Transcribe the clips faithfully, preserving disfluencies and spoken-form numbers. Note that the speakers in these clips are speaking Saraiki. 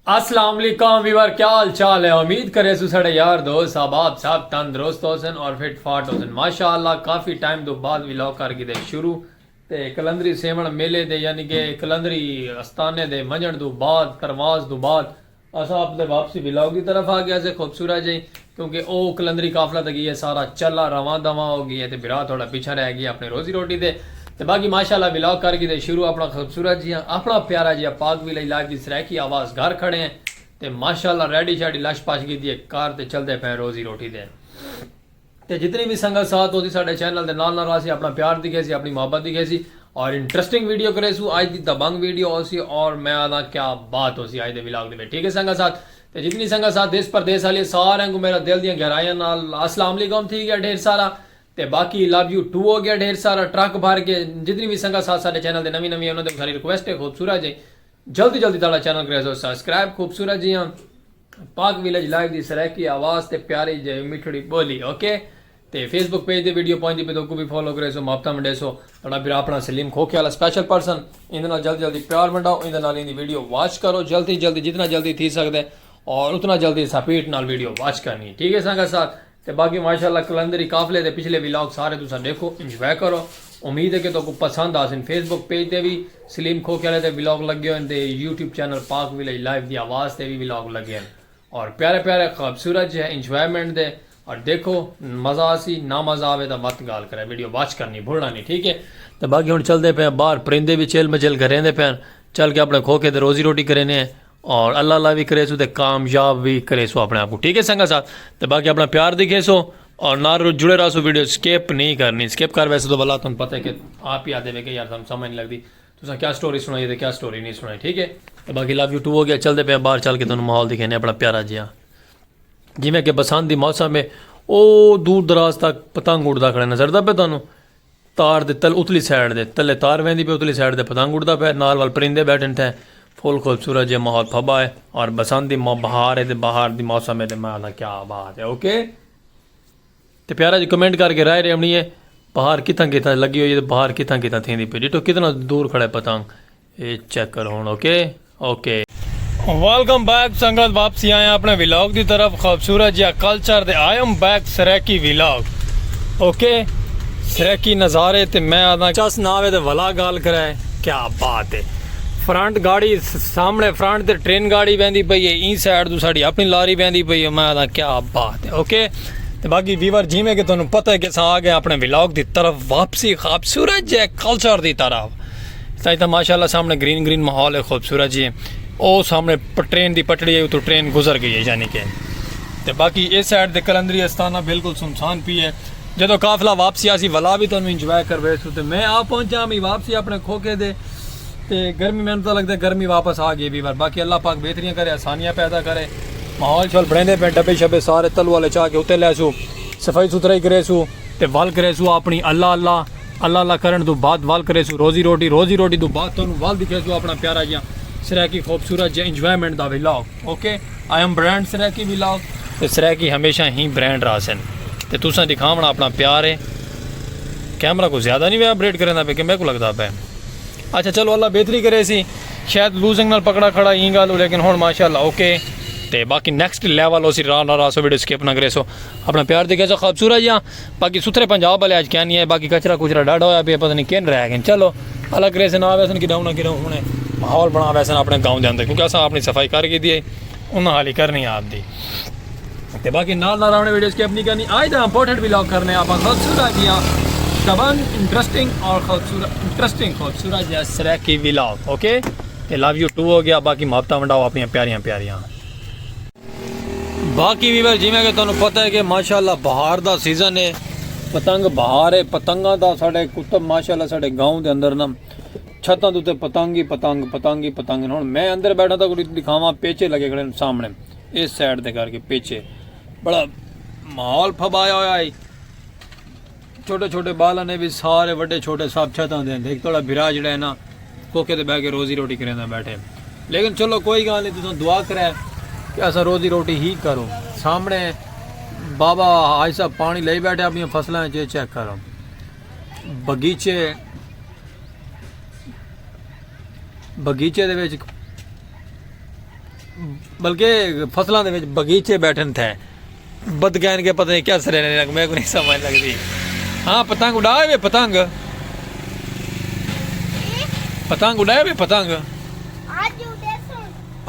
السلام علیکم ویور، کیا حال چال ہے؟ امید کریسوں ساڈے یار دوست احباب سب تندرست ہوسن اور فٹ فاٹ ہوسن۔ ماشاءاللہ، کافی ٹائم توں بعد ولاگ کر گھدے شروع۔ تے قلندری سیوݨ میلے دے، یعنی کہ قلندری استانے دے ونڄݨ توں بعد، پرواز توں بعد، اساں اپݨے واپسی ولاگ دی طرف آ ڳیاسے خوبصورت جئی، کیونکہ او قلندری قافلہ تے ڳئی ہے، سارا چلا رواں دواں ہو ڳئی ہے تے بھرا تھوڑا پچھاں رہ ڳیا اپݨی روزی روٹی تے۔ تے باقی ماشاءاللہ ولاگ کر گھدے شروع اپݨا خوبصورت جیہاں، اپݨا پیارا جیہاں پاک ویلیج لائیو دی سرائیکی آواز گھر کھڑے ہیں۔ تے ماشاءاللہ ریڈی شیڈی لش پش گھدی ہے کار تے چلدے پئے روزی روٹی دے۔ تے جتنی وی سنگت ساتھ ہوسی ساڈے چینل دے نال نال راہسی، اپݨا پیار دکھیسی، اپݨی محبت دکھیسی اور انٹرسٹنگ ویڈیو کریسوں۔ اڄ دی دبنگ ویڈیو ہوسی اور میں آہداں کیا بات ہوسی اڄ دے ولاگ دے وچ، ٹھیک ہے سنگت ساتھ؟ تے جتنی سنگت ساتھ دیس پردیس آلی، ساریاں کوں میرا دل دیاں گہرائیاں نال السلام علیکم تھی ڳیا ڈھیر سارا۔ تے باقی لو یو ٹو ہو ڳیا ڈھیر سارا ٹرک بھر کے۔ جتنی وی سنگت ساتھ ساڈے چینل دے نویں نویں، انہاں دے ساری ریکویسٹ ہے خوبصورت جے، جلدی جلدی تہاݙا چینل کریسوں سبسکرائب خوبصورت جیہاں۔ پاک ویلیج لائیو دی سرائیکی آواز تے پیاری جئی مٹھڑی ٻولی، اوکے؟ تے فیس بک پیج تے ویڈیو پہنچدی پئی تے اوکوں وی فالو کریسوں، محبتاں ونڈیسوں۔ تہاݙا بھرا اپݨا سلیم کھوکھے والا سپیشل پرسن، ایندے نال جلدی جلدی پیار ونڈاؤ، ایندے نال ایندی ویڈیو واچ کرو، جلدی جلدی جتنا جلدی تھی سڳدے اور اتنا جلدی سپیڈ نال ویڈیو واچ کرݨی، ٹھیک ہے سنگت ساتھ؟ تے باقی ماشاءاللہ قلندری قافلے دے پچھلے ولاگ سارے تساں ݙیکھو، انجوائے کرو۔ امید ہے کہ تہاکوں پسند آسن۔ فیس بک پیج تے وی سلیم کھوکھے والے تے ولاگ لڳے ہوئے ہن تے یوٹیوب چینل پاک ویلیج لائیو دی آواز تے وی ولاگ لڳے ہن۔ اور پیارے پیارے خوبصورت جے انجوائمنٹ دے۔ اور ݙیکھو، مزہ آسی، نہ مزہ آوے تاں وت ڳالھ کرے، ویڈیو واچ کرݨی بھلݨا نی، ٹھیک ہے؟ تے باقی ہݨ چلدے پئے ہیں ٻاہر، پرندے وی چیل مچیل گھریندے پئے ہن، چل کے اپݨے کھوکھے تے روزی روٹی کرینے ہیں۔ اور اللہ اللہ وی کریسوں تے کامیاب وی کریسوں اپݨے آپ کوں، ٹھیک ہے سنگت ساتھ؟ تے باقی اپݨا پیار دکھیسوں اور نال جڑے رہسوں، ویڈیو سکپ نہیں کرݨی، سکپ کر ویسوں تاں ولا تہاݙوں پتہ ہے کہ آپ ہی آہدے وے کہ یار سانوں سمجھ نہیں لڳدی، تساں کیا سٹوری سݨائی ہے تے کیا سٹوری نہیں سݨائی، ٹھیک ہے؟ تے باقی لو یو ٹو ہو ڳیا، چلدے پئے ہیں ٻاہر، چل کے تہاݙوں ماحول دکھینے اپݨا پیارا جیہاں۔ جیویں کہ بسنت دی موسم ہے، او دور دراز تک پتنگ اڑدا کھڑے نظر آندا پئے تہاݙوں۔ تار دے تل اتلی سائیڈ دے تلے تار ویندی پئی، اتلی سائیڈ دے پتنگ اڑدا پئے، نال ول پرندے ٻیٹھن تھے۔ فل خوبصورت جے ماحول پھبا ہے اور بسنت دی مو-، بہار ہے تے بہار دی موسم ہے تے میں آہداں کیا بات ہے، اوکے؟ تے پیارا جی کمنٹ کر کے رائے ݙیوݨی ہے، بہار کتھاں کتھاں لڳی ہوئی ہے تے بہار کتھاں کتھاں تھیندی پئی۔ ݙٹھو کتنا دور کھڑے پتنگ۔ اے چیک کرو ہݨ، اوکے؟ اوکے۔ ویلکم بیک سنگت، واپسی آئے ہیں اپݨے ولاگ دی طرف، خوبصورت جیہا کلچر دے، I am back سرائیکی ولاگ۔ اوکے، سرائیکی نظارے تے میں آہداں چس نہ آوے تے ولا ڳالھ کرائے، کیا بات ہے۔ فرنٹ گاڑی س-، سامݨے فرنٹ تے ٹرین گاڑی ویندی پئی ہے، ایں سائیڈ توں ساݙی اپݨی لاری ویندی پئی ہے، میں آہداں کیا بات ہے۔ اوکے، تے باقی ویور جیویں کہ تہاݙوں پتہ ہے کہ اساں آ ڳئے اپݨے ولاگ دی طرف واپسی، خوبصورت جے کلچر دی طرف۔ سائیں تاں ماشاءاللہ سامݨے گرین گرین ماحول ہے خوبصورت جی۔ او سامݨے پ-، ٹرین دی پٹڑی ہے، اتوں ٹرین گزر ڳئی ہے یعنی کہ۔ تے باقی اے سائیڈ تے قلندری استانہ بالکل سنسان پئی ہے۔ جدوں قافلہ واپسی آسی ولا وی تہاݙوں انجوائے کرویسوں۔ تے میں آ پہنچا میں واپسی اپݨے کھوکھے دے۔ تے گرمی مینوں تاں لڳدا ہے گرمی واپس آ ڳئی ہے ویور۔ باقی اللہ پاک بہتریاں کرے، آسانیاں پیدا کرے۔ ماحول شول بݨیندے پئے، ڈبے شبے سارے تلو والے چا کے اتے لیسوں، صفائی ستھرائی کریسوں۔ تے ول کریسوں اپݨی اللہ اللہ، اللہ اللہ کرݨ توں بعد ول کریسوں روزی روٹی، روزی روٹی توں بعد تہاݙوں ول دکھیسوں اپݨا پیارا جیہاں سرائیکی خوبصورت جے انجوائمنٹ دا ولاگ۔ اوکے، I am brand سرائیکی ولاگ۔ تے سرائیکی ہمیشہ ہی برانڈ راہسن۔ تے تساں دکھاوݨا اپݨا پیار ہے۔ کیمرہ کوں زیادہ نہیں وے اپڈیٹ کریندا پئے کہ میکوں لڳدا پئے۔ اچھا چلو اللہ بہتری کریسی۔ شاید لوزنگ نال پکڑا کھڑا ایں ڳالھ، لیکن ہݨ ماشاءاللہ اوکے۔ تے باقی نیکسٹ لیول ہوسی، راہ نہ راہسو، ویڈیو سکپ نہ کریسو۔ اپݨا پیار دکھیسو خوبصورت جیہاں۔ باقی ستھرے پنجاب والے اڄ کیا نہیں ہے، باقی کچرا کچرا ڈاڈھا ہویا پیا، پتہ نہیں کن رہ ڳئے۔ چلو، اللہ کریسے نہ آویسن کݙاہوں نہ کݙاہوں ہݨ ماحول بݨاویسن اپݨے گاؤں دے اندر، کیونکہ اساں اپݨی صفائی کر گھدی ہے، انہاں حالی کرنی آپ دی۔ تے باقی نال نال اپݨے ویڈیو سکپ نہیں کرݨی۔ اڄ دا امپورٹنٹ ولاگ کرݨے آپاں خوبصورت جیہاں دبنگ انٹرسٹنگ اور خوبصورت، انٹرسٹنگ خوبصورت جیہاں سرائیکی ولاگ، اوکے؟ تے لو یو ٹو ہو ڳیا، باقی محبتاں ونڈاؤ اپݨیاں پیاریاں پیاریاں۔ باقی ویور جیویں کہ تہاݙوں پتہ ہے کہ ماشاءاللہ بہار دا سیزن ہے، پتنگ بہار ہے، پتنگاں دا ساݙے کتب ماشاءاللہ ساݙے گاؤں دے اندر نا چھتاں دے اتے پتنگ ہی پتنگ، پتنگ ہی پتنگ۔ ہݨ میں اندر ٻیٹھا تاں کجھ دکھاواں، پیچے لڳے کھڑے ہن سامݨے، اس سائیڈ تے کر کے پیچے بڑا ماحول پھبایا ہویا ہے۔ چھوٹے چھوٹے ٻال نے وی سارے وݙے چھوٹے سب چھتاں دے ہن۔ ہک تہاݙا بھرا جیڑھا ہے نا، کھوکھے تے ٻہہ کے روزی روٹی کریندا ٻیٹھے۔ لیکن چلو کوئی ڳالھ نہیں، تساں دعا کرے کہ اساں روزی روٹی ہی کروں۔ سامݨے بابا حاجی صاحب پاݨی لئی ٻیٹھے اپݨیاں فصلاں چ، چیک کرو۔ بغیچے، بغیچے دے وچ بلکہ فصلاں دے وچ بغیچے بیٹھن تھے۔ بدکین کے پتہ نہیں کیا سرے نے، میرے کو نہیں سمجھ لگتی۔ ہاں، پتنگ اڈائے وے، پتنگ۔ پتنگ اڈائے وے، پتنگ۔ آج اڈے سو۔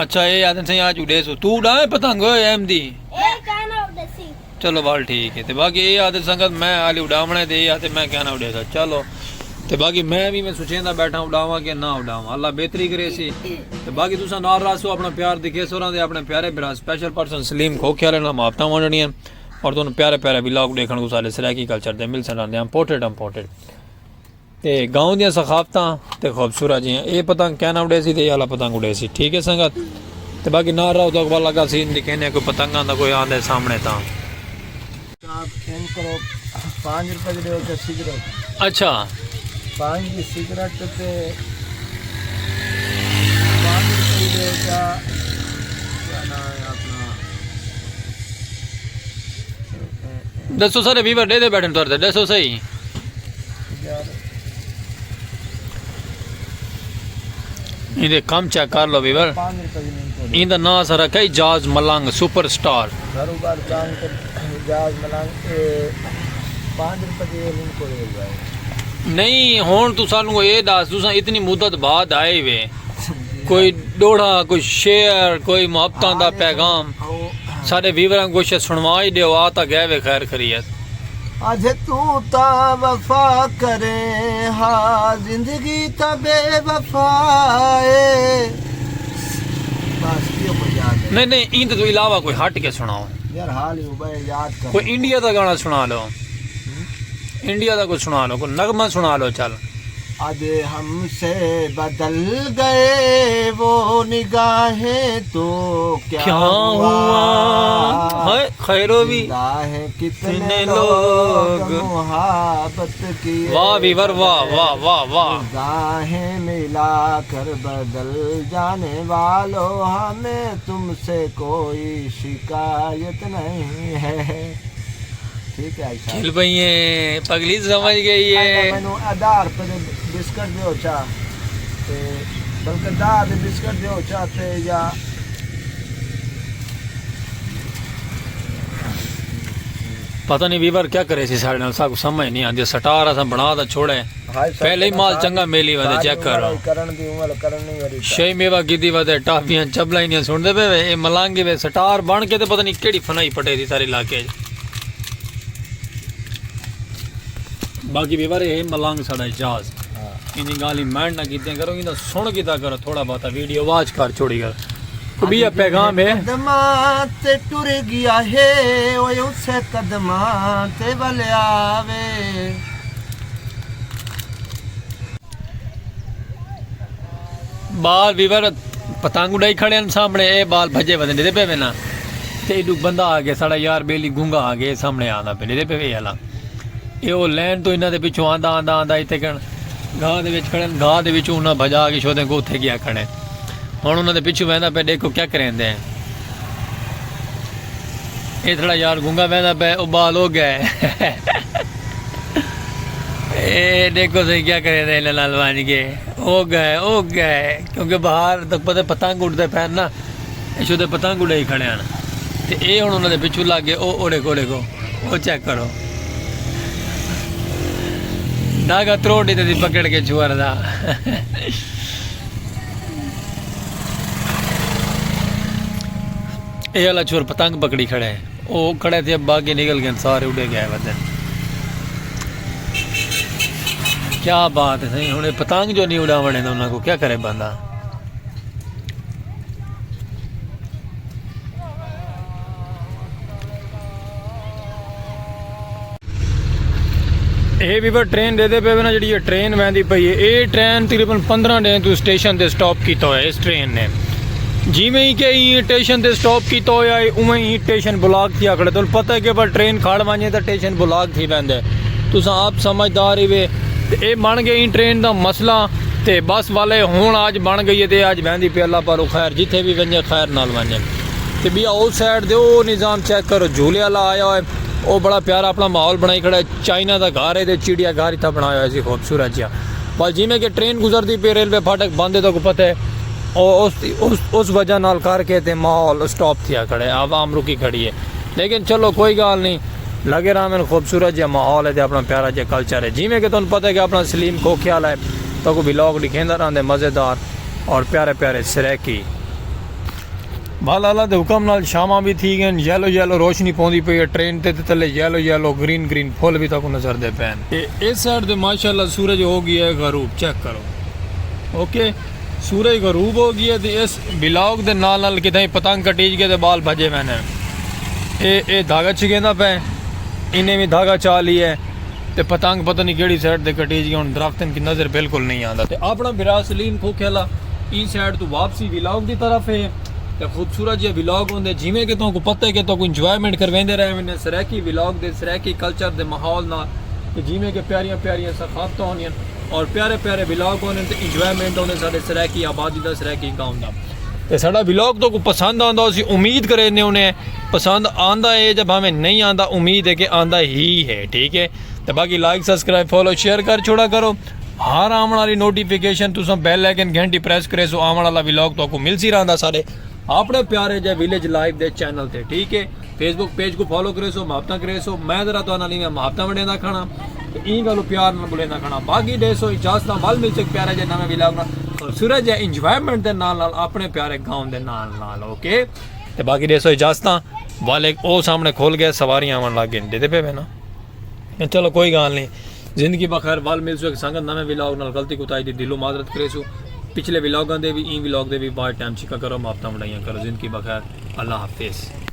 اچھا، اے آدن سائیں آج اڈے سو۔ تو اڈائے پتنگ، اے احمدی؟ اے کہنا اڈے سی۔ چلو بال ٹھیک ہے۔ تے باقی اے آدھے سنگت میں آلی اڈاونا ہے، تے اے آدھے میں کہنا اڈے سا۔ چلو۔ تے باقی میں بھی میں سوچیندا بیٹھا اڈاواں کہ نہ اڈاواں۔ اللہ بہتری کرے سی۔ تے باقی تساں نال رہسو، اپنا پیار دکھیسو راں دے اپنے پیارے بھرا سپیشل پرسن سلیم کھوکھے والے نال محبتاں ونڈنیاں اور تہاکوں پیارے پیارے ولاگ ڈیکھن کوں سارے سرائیکی کلچر دے ملسن راں دے امپورٹڈ امپورٹڈ۔ تے گاؤں دیاں ثقافتاں تے خوبصورت جیاں۔ اے پتنگ کہنا اڈے سی تے اے والا پتنگ اڈے سی۔ ٹھیک ہے سنگت؟ تے باقی نال رہو، تہاکوں اگلا سین دکھینے، کوئی پتنگاں دا کوئی آندے سامنے تاں۔ آپ ان کرو، پانچ روپے دی ڈیو چا سگریٹ۔ اچھا۔ پانچ دی سگریٹ تے پانچ روپے دی ڈیو چا، کیا نام ہے اپنا؟ دسو سارے ویور ڈے دے بیٹھن تور تے، دسو صحیح۔ یار۔ ایندے کم چیک کر لو ویور۔ پانچ روپے دی نہیں کوئی۔ ایندا ناں اساں رکھیا اعجاز ملنگ سپر سٹار۔ گھرو گھر جان کے اعجاز ملنگ اے پانچ روپے دی نہیں کوئی ہو جائے۔ نہیں، ہن تو سانوں اے دس، تساں اتنی مدت بعد آئے وے۔ کوئی ڈوہڑا، کوئی شعر، کوئی محبتاں دا پیغام۔ سارے ویوراں کوں کجھ سنوا ہی ڈیو، آ تاں گئے وے خیر خیریت۔ اج توں تاں وفا کریں ہا، زندگی تاں بے وفا اے۔ بس ایہو کجھ یاد ہے۔ نہیں، نہیں، ایندے توں علاوہ کوئی ہٹ کے سناؤ۔ یار حال ہی ہو بھائی یاد کر۔ کوئی انڈیا دا گانا سنا لو۔ ہوں؟ انڈیا دا کوئی سنا لو، کوئی نغمہ سنا لو، چل۔ اج ہم سے بدل گئے وہ نگاہیں تو کیا کیا ہوا؟ ہوا؟ ہائے، خیرو بھی۔ زندہ ہیں کتنے کتنے لوگ لوگ۔ محبت کیے واہ ویور، واہ، واہ، واہ، واہ۔ نگاہیں ملا کر بدل جانے والو، ہمیں تم سے کوئی شکایت نہیں ہے۔ ٹھیک ہے، اچھا۔ کھل پئی ہیں، پگلی سمجھ گئی ہے۔ ایندا مینوں ادھار پہ دے بسکٹ دیو چا، تے بلکہ دہ دے بسکٹ دیو چا، تے یا پتہ نہیں ویور کیا کرے سی ساڑے نال، ساکوں سمجھ نہیں آندی۔ سٹار اساں بنا تاں چھوڑے۔ ہائے سر، پہلے ہی مال ساری، چنگا میلی ودے، ساری چیک کرو۔ عمر کرن دی عمر کرن نہیں وری۔ شئی میوہ گدی ودے، ٹافیاں چبلائنیاں سنڑدے پے وے، اے ملانگی وے سٹار بن کے تے پتہ نہیں کیڑی فنائی پٹے دی ساری علاقے اچ۔ باقی ویور اے ملانگ ساڑا اعجاز۔ ہاں۔ ایندی گالھ ہی مائنڈ نہ کیتے کرو، ایندا سن کیتا کرو، تھوڑا بہتا ویڈیو واچ کر چھوڑی کر۔ او بیا پیغام ہے۔ قدماں تے ٹر گیا ہے، اوئے اسے قدماں تے ولیا وے۔ بال ویور پتنگ اڈائی کھڑے ہن سامنے، اے بال بھجے ودے ڈیدے پے وینا۔ تے ایڈو بندہ آ گیا، ساڑا یار بیلی گونگا آ گیا، سامنے آندا پے ڈیدے پے وے اے والا۔ اے او لین تو انہاں دے پچھوں آندا، آندا، آندا، ایتھے کن گھاہ دے وچ کھڑے ہن، گھاہ دے وچوں انہاں بھجا کے شودیں کو اتھے گیا کھڑے۔ ہن انہاں دے پچھوں ویندا پے، ڈیکھو کیا کریندے۔ اے تھوڑا یار گونگا ویندا پے، او بال او گئے۔ اے ڈیکھو سہی کیا کریندے انہاں نال ونج کے۔ او گئے، او گئے۔ کیونکہ باہر تک پتہ پتنگ اڈدے پے نا۔ اے شودے پتنگ اڈائی کھڑے ہن۔ تے اے ہن انہاں دے پچھوں لگ گئے، او، او ڈیکھو، ڈیکھو۔ او چیک کرو۔ دھاگا تروڑ ڈتے سی پکڑ کے چھوہر دا۔ اے والا چھوہر پتنگ پکڑی کھڑے۔ او کھڑے تھے، باقی نکل گئے، سارے اڈے گئے ودے۔ کیا بات ہے سائیں، ہن اے پتنگ جو نہیں اڈاونے تاں انہاں کو کیا کرے بندہ۔ اے ویور ٹرین ڈیدے پے وے نا، جیڑھی اے ٹرین ویندی پئی ہے، اے ٹرین تقریباً پندرہ ڈینھ توں اسٹیشن تے سٹاپ کیتا ہویا ہے اس ٹرین نے۔ جیویں ہی کہ ایں ٹیشن تے سٹاپ کیتا ہویا ہے، اونویں ہی ٹیشن بلاک تھیا کھڑے۔ تہاکوں پتہ ہے کہ پر ٹرین کھڑ ونجے تاں ٹیشن بلاک تھی ویندے۔ تساں آپ سمجھدار ہی وے۔ تے اے بن گئے ایں ٹرین دا مسئلہ۔ تے بس والے ہن اج بن گئی ہے تے اج ویندی پئی، اللہ پالو خیر، جتھے وی ونجے خیر نال ونجے۔ تے بیا او سائیڈ دے او نظام چیک کرو، جھولے والا آیا ہوئے۔ او بڑا پیارا اپنا ماحول بنائی کھڑا ہے۔ چائنا دا گھر ہے تے چڑیا گھر اتھا بنایا ہویا سی خوبصورت جیا۔ بس جیویں کہ ٹرین گزردی پئی، ریلوے پھاٹک بند ہے، تہاکوں پتہ ہے۔ او- اس اس اس وجہ نال کر کے تے ماحول سٹاپ تھیا کھڑے، عوام رکی کھڑی ہے۔ لیکن چلو کوئی گال نہیں، لگے رہا میں خوبصورت جہا ماحول ہے تے اپنا پیارا جہا کلچر ہے۔ جیویں کہ تانوں پتہ ہے کہ اپنا سلیم کھوکھے والا ہے، تاکو ولاگ ڈکھیندا رہندے مزیدار اور پیارے پیارے سرائیکی۔ بھل اللہ دے حکم نال شاماں بھی تھی گئن، یلو یلو روشنی پوندی پئی ہے ٹرین تے، تے تلے یلو یلو گرین گرین پھول بھی تاکو نظر دے پین۔ تے اس سائیڈ تے ماشاءاللہ سورج ہو گیا ہے غروب، چیک کرو۔ اوکے، سورج غروب ہو گیا ہے تے اس ولاگ دے نال نال کتھائیں پتنگ کٹیج گئے تے بال بھجے ویندے۔ اے اے دھاگا چھکیندا پے، انہیں بھی دھاگا چا لیا ہے۔ تے پتنگ پتہ نہیں کیڑی سائیڈ تے کٹیج گیا، ہن درختاں کی نظر بالکل نہیں آندا۔ تے اپنا بھرا سلیم کھوکھے والا ایں سائیڈ تو واپسی ولاگ دی طرف ہے۔ تے خوبصورت جہا ولاگ ہوندے، جیویں کہ تہاکوں پتہ ہے کہ تہاکوں انجوائمنٹ کرویندے رہے ویندے سرائیکی ولاگ دے، سرائیکی کلچر دے ماحول نال، کہ جیویں کہ پیاریاں پیاریاں ثقافتاں ہوندیاں اور پیارے پیارے ولاگ ہوندے تے انجوائمنٹ ہوندے ساڈے سرائیکی آبادی دا، سرائیکی گاؤں دا۔ تے ساڈا ولاگ تہاکوں پسند آندا ہوسی، امید کریندے ہوندے ہیں پسند آندا ہے، جب ہمیں نہیں آندا، امید ہے کہ آندا ہی ہے، ٹھیک ہے۔ تے باقی لائک، سبسکرائب، فالو، شیئر کر چھوڑا کرو۔ ہر آوݨ والی نوٹیفیکیشن تساں بیل آئیکن گھنٹی پریس کریسو، آوݨ والا ولاگ تہاکوں ملسی رہندا سارے اپنے پیارے جے ولیج لائف دے چینل تے، ٹھیک ہے؟ فیس بک پیج کوں فالو کریسو، محبتاں کریسو، میں ذرا تہاݙے نال ایویں محبتاں ونڈیندا کھڑاں تے ایں ڳالھوں پیار نال ٻولینداں کھڑاں۔ باقی ݙیسو اجازتاں، ول ملسوں ہک پیارے جے نویں ولاگ نال، خوبصورت جے انجوائمنٹ دے نال نال اپنے پیارے گاؤں دے نال نال، اوکے؟ تے باقی ݙیسو اجازتاں، ول ہک او سامݨے کھل ڳئے، سواریاں آوݨ لڳ ڳئن، ݙیہدے پئے وے نا؟ چلو کوئی ڳالھ نہیں، زندگی بخیر، ول ملسوں ہک سنگت نویں ولاگ نال۔ غلطی کوتاہی دی دلوں معذرت کریسوں، پچھلے ولاگاں دے وی، ایں ولاگ دے وی۔ باقی ٹائم چھکا کرو، محبتاں ونڈائیاں کرو۔ زندگی بخیر، اللہ حافظ۔